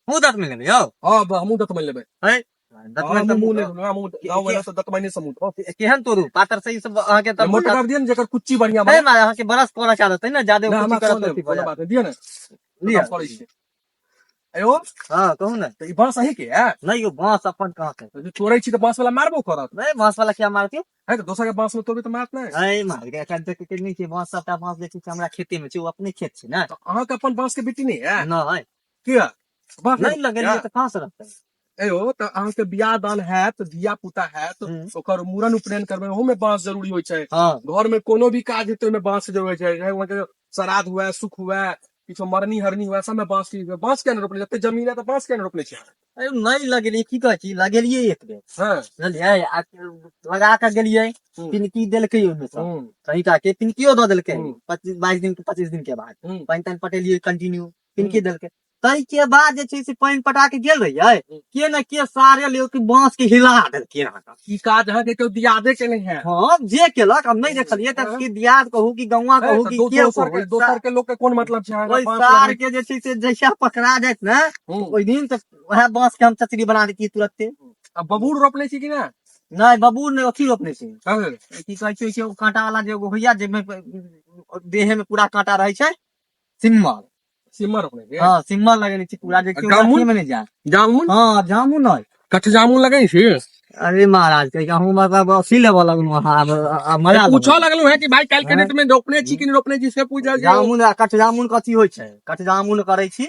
मुँह दतमनि लेबै यौ? हँ, हमहूँ दतमनि लेबै। है दतमनि तऽ मुँह नहि, हमहूँ गाँव एला से दतमनि से मुँह। केहन तोरू पातर से ई सब अहाँके तऽ मोटगर दिअ ने, जेकर कुच्ची बढ़िया। है मारे, अहाँके बरस करऽ चाहत ने जादे। नहि, कुच्ची हमरा करत कोनो तऽ कोनो बात नहि, दिअ ने। लिअ। हम करै छियै। अयो। हँ, कहू ने। तऽ ई बाँस अहीं के है? नहि यौ, बाँस अपन कहाँ के। जे तोड़ै छी तऽ बाँस वाला मारबो करत? नहि, बाँस वाला किया मारतियौ? है तऽ दोसर के बाँस में तोड़बै तऽ मारत नहि? है मार के, एखन तक के नहि छै बाँस। सबटा बाँस जे छै से हमरा खेते मे छै, ओ अपने खेत छै ने। तऽ अहाँके अपन बाँस के बेटी नहि है? नहि। किया बाँस नहि लगेलियै तऽ कहाँ से रहतै? एयो, तऽ अहाँके बियाह दान हैत, धिया पुता हैत, ओकर मूड़न उपनयन करबै, ओहू में बाँस जरूरी होइ छै। घर में कोनो भी काज हेतै, ओहिमे बाँस जरूरी होइ छै। चाहे वहाँके श्राद्ध हुए, सुख हुए, किछो मरनी हरनी हुए, सबमे बाँस की। बाँस किया नहि रोपने? जते जमीन है तऽ बाँस किया नहि रोपने छी अहाँ? अरे नहि लगेलियै, की कहै छी, लगेलियै एक बेर। बुझलियै, आ लगा कऽ गेलियै। पिनकी देलकै ओहिमे सँ। कहींटा के पिनकियो दऽ देलकै। 25 22 दिन, 25 दिन के बाद पानि तानि पटेलियै कंटिन्यू, पिनकी देलकै। ताहि के बाद जे छै से पानि पटा के गेल रहियै, के ने के सारे ले कि बांस के हिला देलकै अहाँके। ई काज अहाँके केओ दियादे के नहि है? हँ, जे केलक हम नहि देखलियै, तऽ की दियाद कहू कि गौवा कहू कि के दोसर कहू, के, दोसर के लोक के कोन मतलब छै अहाँके ओहि बाँस सार लगबै? के जे छै से जहिया पकड़ा जायत ने, ओहि दिन तऽ वएह बांस के हम चचरी बना दैतियै तुरत्ते। आ बबूर रोपने छी कि ना? नहि, बबूर नहि, अथी रोपने छै। कहाँ? की कहै छै ओ कांटा वाला जे एगो होइया, जाहिमे देहे में पूरा कांटा रहै छै, सिम्मर। सिमर रोपने छी? हँ, सिम्मर लगेने छी पूरा, जे केओ जामुन? गाछी मे नहि जाय। जामुन? हँ, जामुन अइ। कठ जामुन लगै छी? अरे महाराज, कहि अहूँ मतलब अथी लेबऽ लगलहुँ अहाँ आब, मजा लेबऽ। पूछऽ लगलहुँ है कि भाई काल्हि के डेट में रोपने छी कि नहि रोपने छी, से पूछ। जामुन आ कठजामुन कथी होइ छै? कठजामुन करै छी।